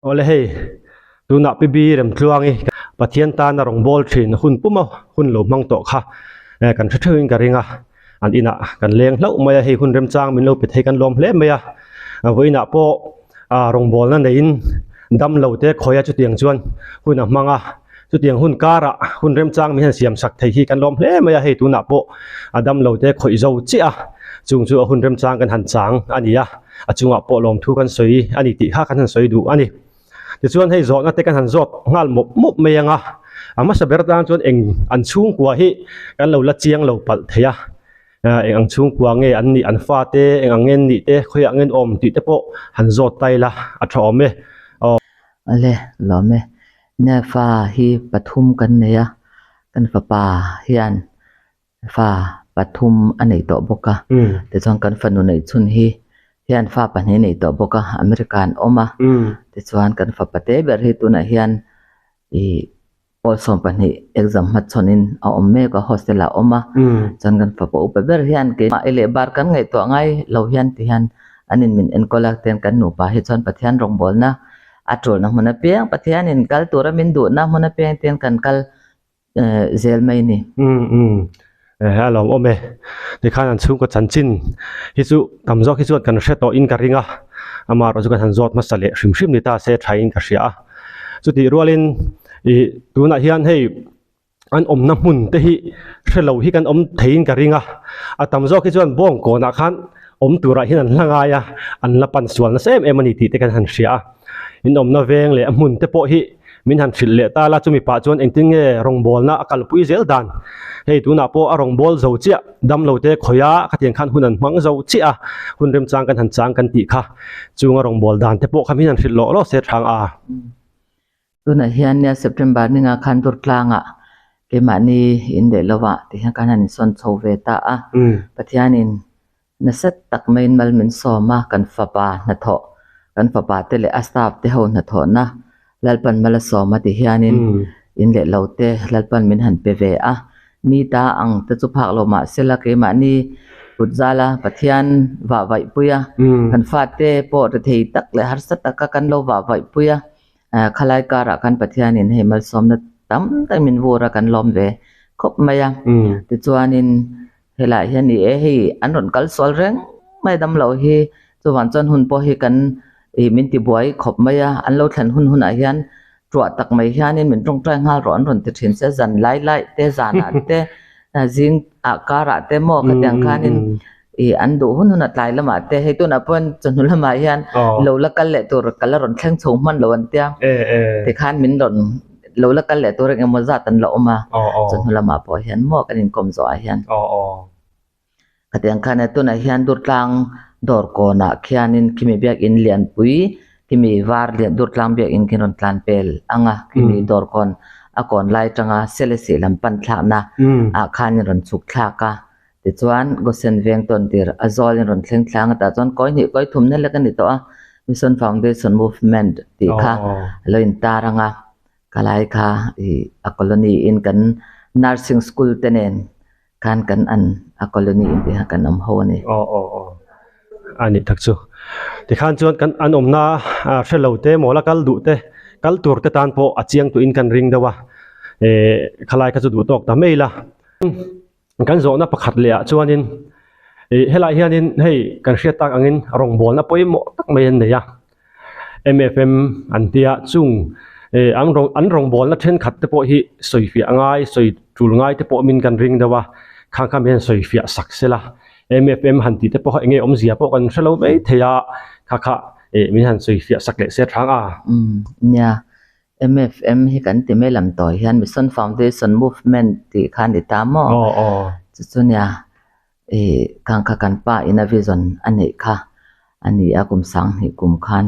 Awle hei, tunah Pi Bi Remtluangi Pathian tana rawn bawl thin hun puma hun lo hmang tawh kha kan hre theuhin ka ring a, an inah kan leng hlauh mai a, hei hun remchang min lo pe thei kan lawm hle mai a, vawiinah pawh rawngbawlna neiin dam lo te khawi a chutiang chuan hun a hmang a, chutiang hun karah hun remchang min han siam sak thei hi kan lawm hle mai a, hei tunah pawh a dam lo te khawih zo chiah a, chung chu a hun remchang kan han chang a ni a. A chungah pawh lawmthu kan sawi a ni tih kha kan han sawi duh a ni. Tichuan hei zawhna te kan han zawt nghal mawp mawp mai ang a, a hmasa ber tan chuan eng an chhungkua hi kan lo la chiang lo palh thei a, eng ang chhungkua nge an nih, an fate eng ang nge an nih te, khawiah nge an awm tih te pawh han zawt ta ila a tha awm e. Aw. Awle, lawm e. Nia fa hi pathum kan nei a, kan fapa hian Fa pathum a nei tawh bawk a, tichuan kan fanu neih chhun hi hian fa pahnih a nei tawh bawk a, America an awm a, tichuan kan fapa te ber hi tunah hian ih pawl 12 exam hmachhawnin a awm mek a, hostel ah a awm a, chuan kan fapa upa ber hian keimah i leh bar kan ngaihtuah ngai lo hian ti hian an in min enkawl a, tihian kan nupa hi chuan Pathian rawngbawlna a tulna hmun apiang Pathianin kal tura min duhna hmun apiang tihian kan kal zel mai ni. Umm umm eh a lawm awm e tikhan an chhungkaw chanchin hi chu tam zawk hi chuan kan hre tawh in ka ring a amaherawh chu kan han zawt hmasa leh hrim hrim ni ta se tha in ka hria a chutih rualin ih tunah hian hei an awmna hmun te hi hre lo hi kan awm thei in ka ring a a tam zawk hi chuan bawngkawnah khan awm turah hian an hla ngai a an la pan sual nasa em em a ni tih te kan han hria a in awmna veng leh a hmun te pawh hi Min han hrilh leh ta la, chumi pah chuan engtin nge rawngbawlna a kalpui zel dan? Hei tunah pawh a rawngbâwl zo chiah, damlo te khawi a, khatiang khan hun an hmang zo chiah a, hun remchang kan han chang kan tih kha. Chunga rawngbâwl dan te pawh kha min han hrilh lawh lawh se thang a. Tunah hian nia September ninga khan Durtlangah keimahni in leh lovah ti hian kan han insawn chho ve ta a, Pathianin Nasa tak maiin mal min sawm a, kan fapa hnathawh, kan fapa te leh a staff te ho hnathawhna Lalpan mal a sawm a ti hianin in leh lo te Lalpan min han pe ve a, mi ta ang te chu phak lo mah sela keimahni kut zala Pathian vah vaihpui a, kan fate pawh rethei tak leh harsa taka kan lo vah vaihpui a, khalai karah khan Pathianin hei malsawmna tam tak min vur a kan lawm ve khawp mai a, tichuanin Helaiah hian ni e, hei an rawn kal sual reng mai dam loh hi, chuvang chuan hun pawh hi kan ih min ti buai khawp mai a, an lo thlen hun hunah hian tuah tak mai hianin min tawngtai nghal rawh an rawn ti thin se, zan lai lai te zanah te zing ah karah te maw khatiang khanin ih an duh hun hunah tlai lamah te hei tunah pawhin chawhnu lamah hian lo la kal leh tur ka la rawn thleng chho hman lo an tia, tikhan min rawn. Lo la kal leh tur eng emaw zat an la awm a, chawhnu lamah pawh hian maw kan inkawm zawhah hian. Khatiang khan e tunah hian Durtlang dawr kawnah khianin khimi biakinn lianpui khimi var lian Durtlang biakinn khi rawn tlan pel ang a, khimi dawr kawn a kawn lai atanga Selesih lam pan thlakna ah khanin rawn chhuk thlak a, tichuan Gosen veng tawn tir a zawlin rawn thleng thlang a tah chuan kawi hnih kawi thumna lek a ni tawh a, Mission Foundation Movement tih kha a lo intar ang a, khalai kha ih a colony in kan nursing school te nen khan kan an a colony in tih kha kan awm ho a ni. Aw aw aw a nih tak chu. Tikhan chuan kan an awmna hre lo te maw la kal duh te kal tur te tan pawh a chiang tuhin kan ring deuh a, eh khalai kha chu duh tawk ta mai la. Kan zawhna pakhat leh ah chuanin ih helai hianin hei kan hriat tak angin rawngbawlna pawimawh tak mai an nei a M_F_M an tia chung ih an rawn an rawngbawlna thenkhat te pawh hi sawi fiah ngai sawi tul ngai te pawh min kan ring deuh a khang kha hian sawi fiah sak sela M_F_M han tih te pawh kha eng nge awmzia pawh kan hrelo mai thei a kha kha ih min han sawi fiah sak leh se thang a. Umm nia MFM hi kan ti mai lam tawh hian Mission Foundation Movement tih kha a ni ta maw? Aw aw. Chu chu nia ih khang kha kan pa ina vision a neih kha a ni a kum sanghnih kum khan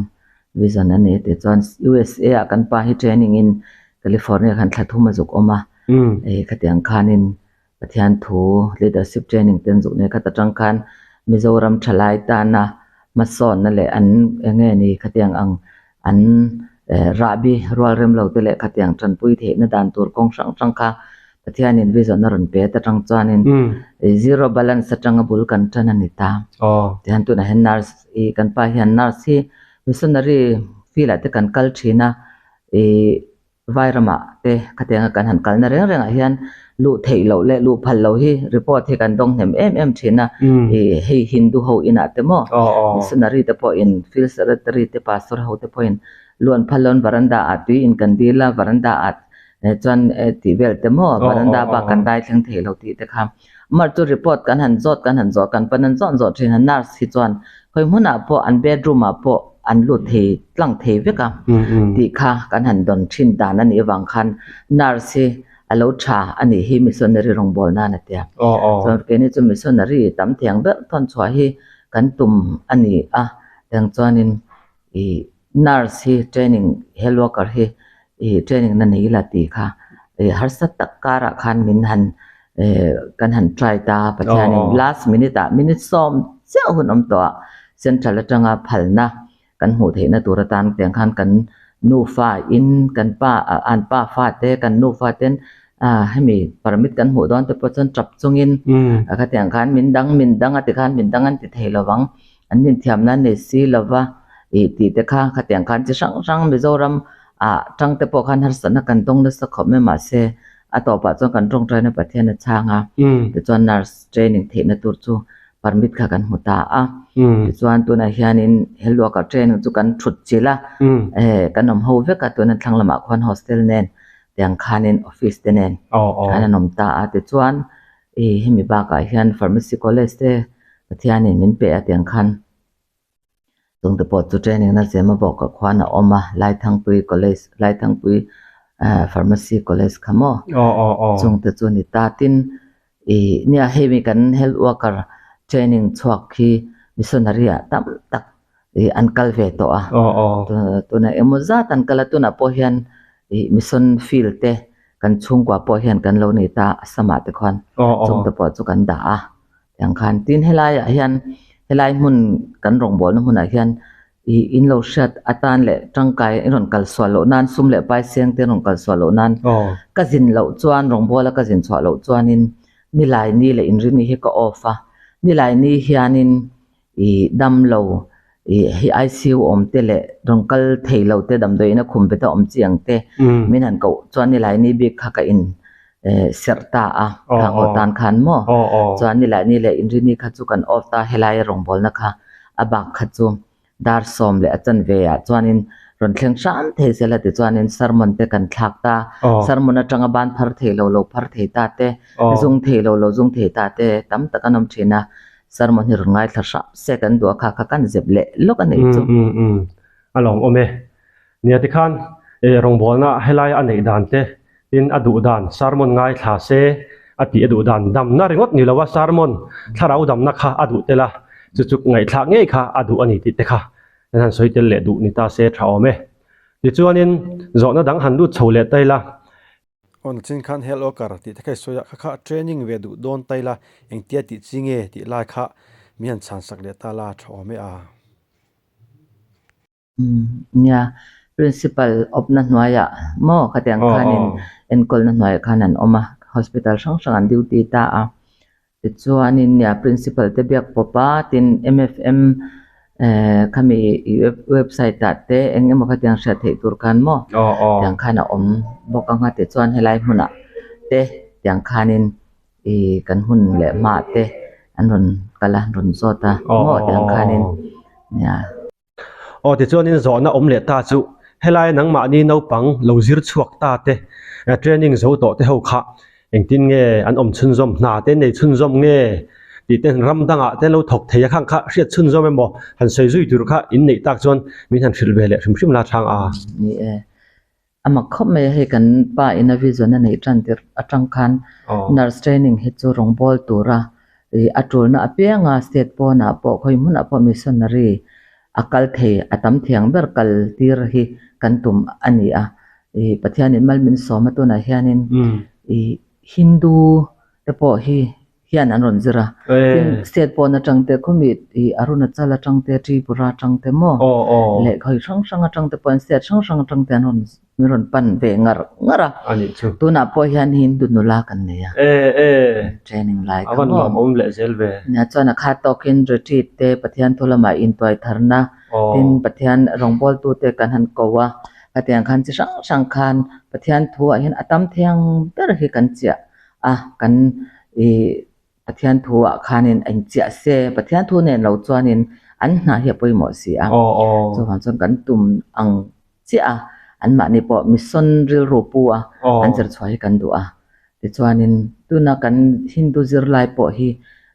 vision a nei tih chuan USA ah kan pa hi training in California khan thla thum a zuk awm a ih khatiang khanin Pathian thu leadership training te an zuk nei khat atang khan Mizoram thalai tana hmasawnna leh an eng nge ni khatiang ang an rahbi rual rem lo te leh khatiang tanpui theihna dan tur kawng hrang hrang kha Pathianin vision a rawn pe ta tang chuanin zero balance atanga bul kan tan a ni ta. Tihian tunah hian nurse ih kan pa hian nurse hi missionary. field ah te kan kal thin a ih Vairamah te khatianga kan han kalna reng rengah hian luh theih loh leh luh phal loh hi report hi kan dawng hnem em em thin a, ih hei Hindu ho inah te maw missionary te pawhin field secretary te pastor ho te pawhin luan phal loin varanda ah tui in kan dil a varanda ah chuan tih vel te maw varanda bak kan dai thleng thei lo tih te kha mar chu report kan han zawt kan han zawh kan pan an zawt zawt thin a nurse hi chuan khawi hmunah pawh an bedroom ah pawh an lut thei tlang thei vek a tih kha kan han dawn thin dan a nih avang khan nurse hi a lo tha a nih hi missionary rawngbawl nan a tia chuan keini chu missionary tam thiang ber thawn chhuah hi kan tum a ni a tiang chuanin ih nurse hi training health worker hi ih training na nei ila tih kha ih harsa tak karah khan min han eh kan han try ta Pathianin last minute ah minute sawm chiah hun awm tawh ah central atanga phalna kan hmuh theihna tur atan tiang khan kan nufa in kan pa an pa fa te kan nufa ten ah hemi permit kan hmuh dawn te pawh chuan tap chungin khatiang khan min dang min dang a tikhan min dang an ti thei lovang. An inthiamna nei si lova ih tih te kha khatiang khan chi hrang hrang Mizoram ah tang te pawh khan harsatna kan dawng nasa khawp mai mahse a tawpah chuan kan tawngtaina Pathian a chhang a tichuan nurse training theihna tur chu permit kha kan hmu ta a tichuan tunah hianin health worker training chu kan thut chilh a eh kan awm ho vek a tuna thlang lamah khuan hostel nen tiang khanin office te nen khan an awm ta a tichuan ih hemi bakah hian pharmacy college te Pathianin min pe a tiang khan chungte pawh chu training na zema bawk ah khuan a awm a Laithangpui college Laithangpui ah pharmacy college kha maw chungte chu ni ta tin ih nia hei mi kan health worker training chhuak hi missionary ah tam tak ih an kal ve tawh a tunah emaw zat an kal a tunah pawh hian ih mission field te kan chhungkua pawh hian kan lo nei ta Assam ah te khuan chungte pawh chu kan dah a. Tiang khan tin helaiah hian helai hmun kan rawngbawlna hmunah hian ih in lo hriat atan leh tangkai in rawn kal sual loh nan sum leh pai seng te rawn kal sual loh nan ka zin loh chuan rawngbawla ka zin chhuah loh chuanin nilai ni leh inrini hi ka off a nilai ni hianin ih damlo ih hei ICU awm te leh rawn kal thei lo te damdawiin a khum bet a awm chi ang te min han koh chuan nilai ni bik kha ka in eh serh ta a thang haw tan khan maw chuan nilai ni leh inrini kha chu kan off ta helai a rawngbawlna kha a bak kha chu dar sawm leh a chanve ah chuanin rawn thleng hram thei se la tichuanin sermon te kan thlak ta sermon atanga ban phar thei lo lo phar thei ta te zung thei lo lo zung thei ta te tam tak an awm thin a sermon hi rawn ngaithla hram se kan duh a kha kha kan zep leh lawk a nei chu. A lawm awm e. Nia tikhan eh rawngbawlna helai a neih dan te tin a duh dan sermon ngaithla se a tih a duh dan damna ringawt ni lo a sermon thlarau damna kha a duh tel a chu chu ngaihthlak ngei kha a duh a ni tih te kha an han sawi tel leh duh ni ta se tha awm e. Tichuanin zawhna dang han lut chho leh ta ila. Aw nachin khan health worker tih te kha i sawi a, kha kha training ve duh dawn ta ila engtia tih chi nge tih lai kha min han chhan sak leh ta la tha awm e a. Nia, principal awpna hnuaiah maw khatiang khanin enkawlna hnuaiah khan an awm a, hospital hrang hrang an duty ta a. Tichuanin nia principal te biak pawp a, tin MFM eh khami website ah te eng emaw khatiang hriat theih tur khan maw tiang khan a awm bawk ang a, tichuan helai hmunah te tiang khanin ih kan hun leh hmaah te an rawn kal a, an rawn zawt a maw tiang khanin nia. Aw tichuanin zawhna awm leh ta chu helai nangmahni naupang lo zir chhuak ta te training zo tawh te ho kha engtin nge an awm chhunzawm hna te nei chhunzawm nge tih te ram dangah te lo thawk thei a khang kha hriat chhunzawm emaw han sawi zui tur kha in neih tak chuan min han hrilh ve leh hrim hrim la chhang a. Ni e, a mak khawp mai a hei kan pa in a vision a neih tan tirh atang khan nurse training hi chu rawngbawl tura ih a tulna apianga state pawnah pawh khawi hmunah pawh missionary a kal thei a tam thiang ber kal tir hi kan tum a ni a ih Pathianin mal min sawm a tunah hianin ih Hindu te pawh hi hian an rawn zir a tin state pawn atang te khawmi ih Arunachal atang te Tripura atang te maw leh khawi hrang hrang atang te pawhin state hrang hrang atang te an rawn min rawn pan ve ngar ngar a tunah pawh hian Hindu nula kan nei a training lai kha maw nia chuan a khat tawkin retreat te Pathian thu lamah intuai tharna. Tin, Pathian rawngbawltute kan han ko a, khatiang khan chi hrang hrang khan Pathian thuah hian a tam thiang ber hi kan chiah a, kan ih Pathian thuah khanin a inchiah se, Pathian thu nen lo chuanin an hna hi a pawimawh si a. Chuvang chuan kan tum ang chiah a, anmahni pawh mission rilru pu a an zir chhuah hi kan duh a. Tichuanin tuna kan Hindu zirlai pawh hi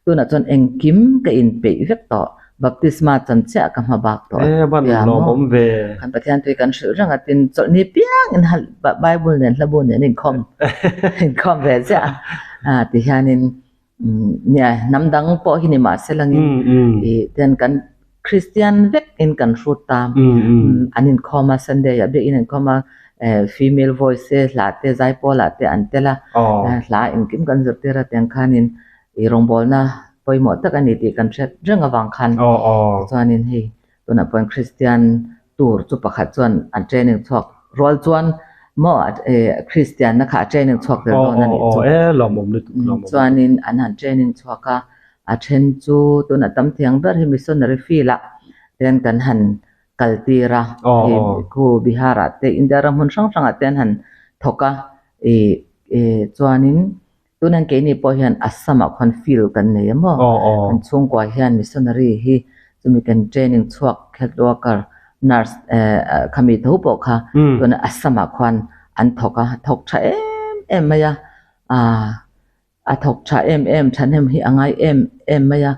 tunah chuan engkim ka inpeih vek tawh, baptisma chan chiah ka hma bak tawh a tia maw? Kan Pathian tui kan hrilh reng a, tin chawlhni piangin Bible nen hlabu nen inkhawm inkhawm ve ziah a, ti hianin nia hnam dang pawh hi ni mahse langin ih ten kan Kristian vek in kan hrut ta, an inkhawm a Sunday ah biakin an inkhawm a female voice te hla te zaipawl ah te an tel a, hla engkim kan zirtir a tiang khanin ih rawngbawlna pawimawh tak a ni tih kan hriat reng avang khan tichuanin hei tunah pawhin Kristian tur chu pakhat chuan an training chhuak rual chuan maw Kristian na kha a training chhuak tel dawn a nih chu. Chuanin an han training chhuak a, a then chu tunah tam thiang ber hi missionary field ah ten kan han kal tir a, hei khu Bihar ah te India ram hmun hrang hrang ah te an han thawk a, ih chuanin Tunan keini pawh hian Assam ah khuan field kan nei a maw? Kan chhungkua hian missionary hi chumi kan training chhuak health worker, nurse khami tho pawh kha tuna Assam ah khuan an thawk a, thawk tha em em mai a, a thawk tha em em thahnem hi a ngai em em mai a,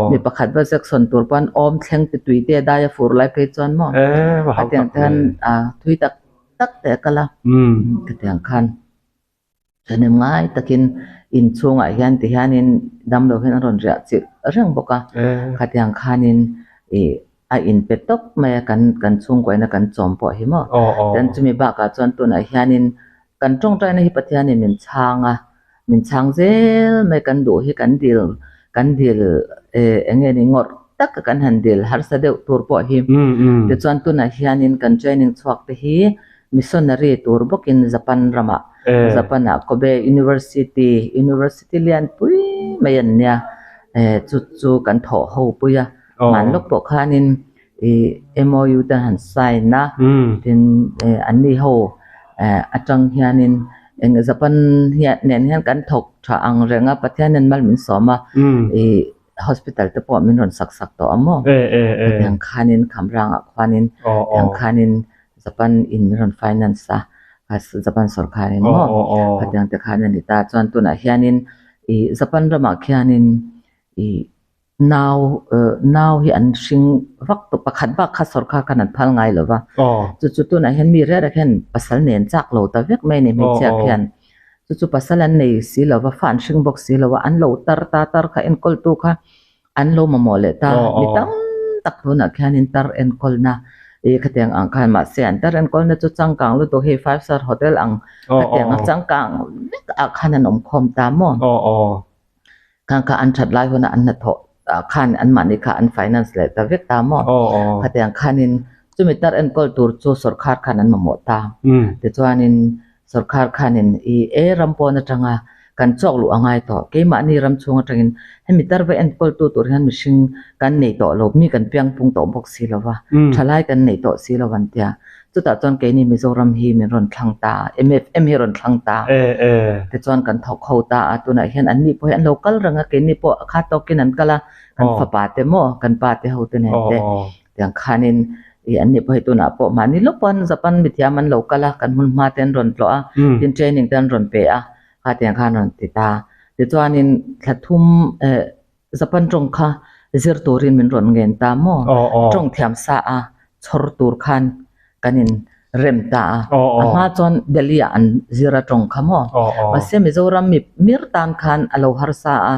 mi pakhat va section tur pawn awm thleng te tui te dai a fur lai phei chuan maw? Hetiang te hian thui tak tak te a kal a, khatiang khan. Thahnem ngai takin inchhungah hian ti hianin damlo hian a rawn riah chilh reng bawk a, khatiang khanin ih a inpe tawp mai a kan kan chhungkuaina kan chawm pawh hi maw. Chuan chumi bakah chuan tunah hianin kan tawngtaina hi Pathianin min chhang a, min chhang zel mai kan duh hi kan dil kan dil eh eng nge ni ngawrh taka kan han dil harsa deuh tur pawh hi. Tichuan tunah hianin kan training chhuak te hi Missionary tur bawkin Japan ramah, Japan-ah Kobe University, University lian pui mai an nia, chu chu kan thawh ho pui a, hman lawk pawh khanin ih MOU te han sign a, tin anni ho atang hianin eng Japan hian nen hian kan thawk tha ang reng a, Pathianin mal min sawm a, ih hospital te pawh min rawn sak sak tawh a maw, hetiang khanin Khamrangah khuanin tiang khanin Japan in min rawn finance a, Japan sorkar in maw khatiang te khan a ni ta. Chuan tunah hianin ih Japan ramah khianin ih nau nau hi an hring vak tawh pakhat bak kha sorkar khan an phal ngai lo va. Chu chu tunah hian mi reng reng hian pasal nen chak lo ta vek mai a ni hmeichhia khian. Chu chu pasal an nei si lo va, fa an hring bawk si lo va, an lo tar ta tar kha enkawltu kha An lo mamawh leh ta, mi tam tak tunah khianin tar enkawlna ih khatiang ang khan mahse an tar enkawlna chu changkang lutuk hei five star hotel ang khatiang a changkang vek ah khan an awm khawm ta maw? Khang kha an that lai huna an hnathawh ah khan anmahni kha an finance leh ta vek ta maw? Khatiang khanin chumi tar enkawl tur chu sawrkhar khan an mamawh ta. Tichuanin Sorkar khanin i e ram pawn atanga kan chawk luh a ngai tawh. Keimahni ram chhung atangin hemi tarva enkawltu tur hian mihring kan nei tawh lo, mi kan piang pung tawh bawk si lo va, thalai kan nei tawh si lo an tia. Chutah chuan keini Mizoram hi min rawn thlang ta a, MFM hi rawn thlang ta. Tichuan kan thawk ho ta a, tunah hian anni pawh hi an lo kal reng a, keini pawh a kha tawkin an kal a, kan fapa te maw, kan pa te ho te nen te. Tiang khanin ih an nih pawh hei tunah pawh mahni lawk pawn Japan mithiam an lo kal a, kan hmun hma te an rawn tlawh a, tin training te an rawn pe a, kha tiang khan rawn ti ta. Tichuanin thla thum eh Japan tawng kha zir turin min rawn ngen ta maw? Tawng thiam sa a chhawr tur khan kan in rem ta a, a hma chuan Delhi ah an zir a tawng kha maw? Mahse Mizoram mi mir tan khan a lo harsa a,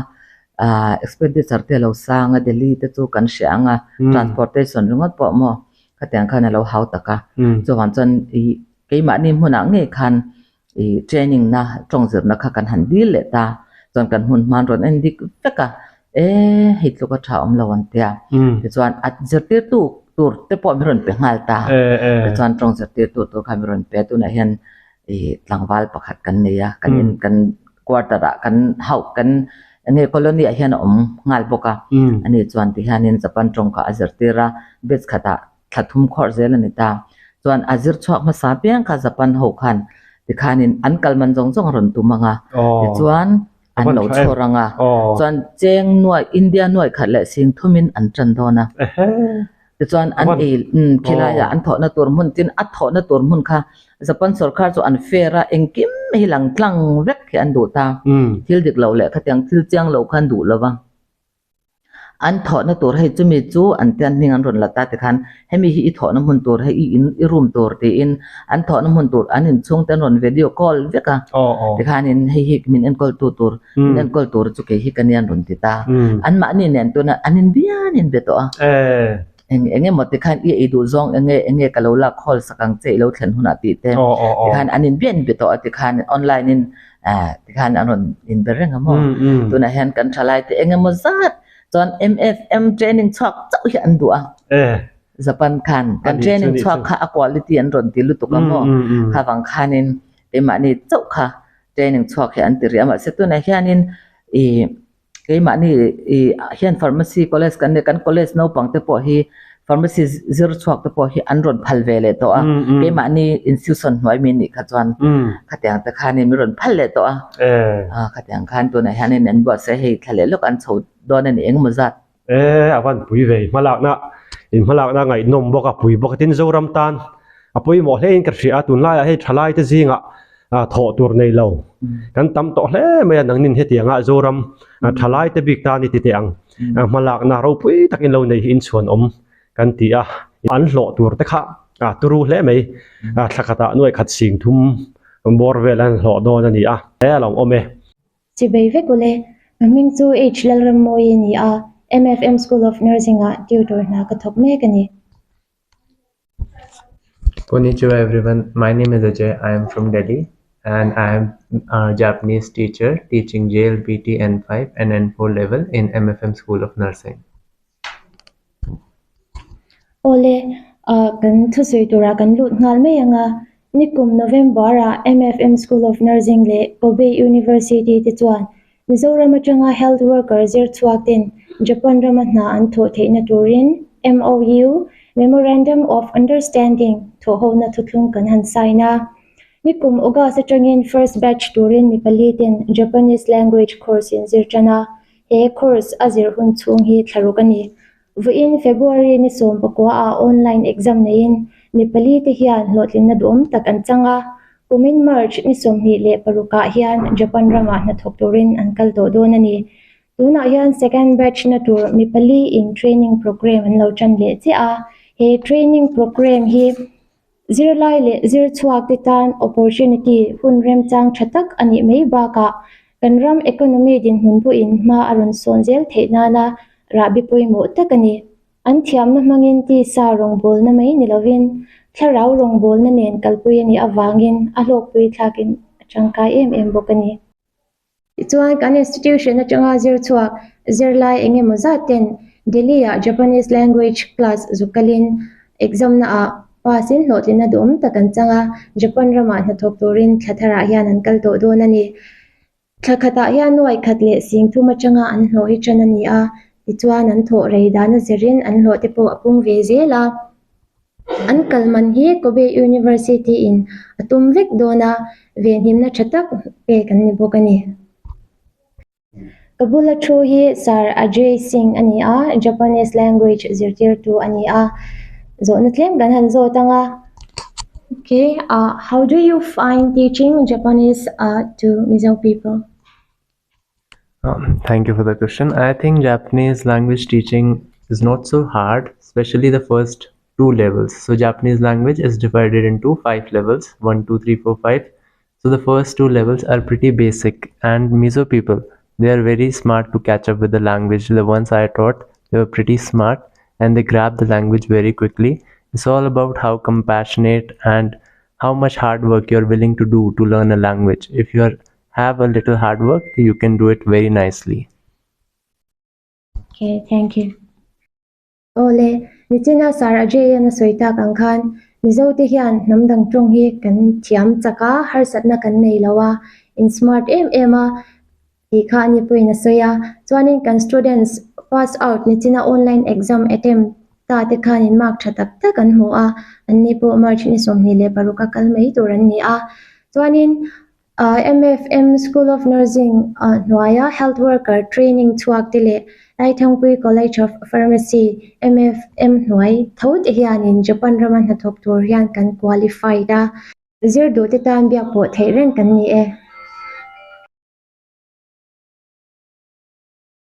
ah expenditure te a lo sang a Delhi te chu kan hria ang a transportation ringawt pawh maw khatiang khan a lo hau tak a chuvang chuan ih keimahni hmunah ngei khan ih training na tawng zirna kha kan han dil leh ta chuan kan hmun hman rawn en dik vek a e hei tluk a tha awm lo an tia tichuan a zirtirtu tur te pawh min rawn pe nghal ta tichuan tawng zirtirtu tur kha min rawn pe a tunah hian ih tlangval pakhat kan nei a kan in kan quarter ah kan hauh kan enge colony ah hian a awm nghal bawk a ani chuan ti hianin Japan tawng kha a zirtir a batch khatah. Thla thum khawrh zel a ni ta. Chuan a zir chhuak hmasa piang kha Japan ho khan tikhanin an kal man zawng zawng a rawn tum ang a, tichuan an lo chhawr ang a, chuan cheng nuai India nuai khat leh sing thumin an tan dawn a. Tichuan an ei khilaiah an thawhna tur hmun tin a thawhna tur hmun kha Japan sorkar chu an fair a, engkim hi lang tlang vek hi an duh ta. Thil dik lo leh khatiang thil chiang lo kha an duh lo va. An thawhna tur hei chumi chu an tian hming an rawn la ta tikhan hemi hi i thawhna hmun tur hei i in i room tur tiin an thawhna hmun tur an inchhung te an rawn video call vek a tikhanin hei hi min enkawl tu tur min enkawl tur chu kei hi ka nia an rawn ti ta anmahni nen tuna an inbian in be tawh a eng eng emaw tikhan i ei duh zawng eng nge eng nge ka lo lak hawl sak ang che i lo thlen hunah tih te tikhan an inbian in be tawh a tikhan online in Ah, tikhan an rawn inbe reng a maw? Tunah hian kan thalai te eng emaw zat chuan MFM training chhuak chauh hi an duh a. Japan khan kan training chhuak kha a quality an rawn ti lutuk a maw? Kha vang khanin keimahni chauh kha training chhuak hi an ti rih a. Mahse tunah hianin ih Keimahni i hian pharmacy college kan nei, kan college naupang te pawh hi pharmacy zir chhuak te pawh hi an rawn phal ve leh tawh a, keimahni institution hnuai mi nih kha chuan khatiang te khanin min rawn phal leh tawh a, khatiang khan tunah hianin an buatsaih hei thla leh lawk an chho dawn a ni engemaw zat. E a van pui ve hmalakna in hmalakna ngaihnawm bawk a pui bawk a tin Zoram tan a pawimawh hle in ka hria a tunlaiah hei thalai te zingah thawh tur nei lo kan tam tawh hle mai a nangnin hetianga Zoram thalai te bik tan i ti teh ang hmalakna ropui takin lo nei hi inchhuan awm kan ti a an hlawh tur te kha turu hle mai thla khatah nuaih khat sing thum bawr vel an hlawh dawn a ni a he a lo awm e. Chibei vek ule, ka hming chu H Lalrammawi a ni a, MFM School of Nursing-ah tutor hna ka thawk mek a ni. Konnichiwa everyone, my name is Ajay, I am from Delhi and I am a Japanese teacher teaching JLPT N5 and N4 level in MFM School of Nursing. Awle, kan thusawi turah kan lut nghal mai ang a, nikum November-ah MFM School of Nursing leh Kobe University te chuan Mizoram atanga health worker zir chhuak ten Japan rama hna an thawh theihna turin MOU, Memorandum of Understanding, thawhhona thuthlung kan han sign a. Nikum August atangin first batch turin mi pali ten Japanese language course in zir tan a, He course a zir hun chhung hi thlaruk a ni. Vawiin February ni 14 ah online exam neiin mi pali te hian hlawhtlinna duhawm tak an chang a. Kumin March ni 26 ah hian Japan ramah hnathawk turin an kal tawh dawn a ni. Tunah hian second batch na tur mi pali in training program an lo tan leh chiah a. He training program hi Zirlai leh zirchhuak te tan opportunity hun remchang tha tak a nih mai bakah kan ram economy dinhmun pawhin hma a rawn sawn zel theih nana rahbi pawimawh tak a ni. An thiamna hmangin tisa rawngbawlna mai ni lovin thlarau rawngbawlna nen kalpui a nih avangin a hlawkpui thlakin a tangkai em em bawk a ni. Tichuan, kan institution atanga zirchhuak zirlai eng emaw zat ten Delhi-ah Japanese language class zuk kalin exam naah pass in hlawhtlinna duhawm tak an chang a, Japan ramah hnathawk turin thla tharah hian an kal tawh dawn a ni. Thla khatah hian nuaih khat leh sing thum atanga an hlawh hi tan a ni a, tichuan an thawh rei dana zirin an hlawh te pawh a pung ve zel a. An kal man hi Kobe University in a tum vek dawn a, venhimna tha tak pek an ni bawk a ni. Ka bula thu hi Sir Ajay Singh a ni a, Japanese language zirtirtu a ni a. Zawhna tlem kan han zawt ang a. Okay, how do you find teaching Japanese to Mizo people? Thank you for the question. I think Japanese language teaching is not so hard, especially the first two levels. So Japanese language is divided into 5 levels, 1, 2, 3, 4, 5. So the first two levels are pretty basic, and Mizo people, they are very smart to catch up with the language. The ones I taught, they were pretty smart and they grab the language very quickly. It's all about how compassionate and how much hard work you're willing to do to learn a language. If you have a little hard work, you can do it very nicely. Okay, thank you. Awle, nichina Sir Ajay-a'n a sawi tak ang khan Mizo te hian hnam dang tawng hi kan thiam chak a, harsatna kan nei lo a, in smart em em a tih kha ani pawhin a sawi a. Chuanin kan students pass out nichina online exam attempt ta te khanin mark tha tak tak an hmu a, anni pawh March ni 26 a kal mai tur an ni a. Chuanin MFM School of Nursing hnuaia Health Worker Training chhuak te leh Laithangpui College of Pharmacy MFM hnuai tho te hianin Japan rama hnathawk tur hian kan qualified a. Zir duh te tan biak pawh theih reng kan ni e.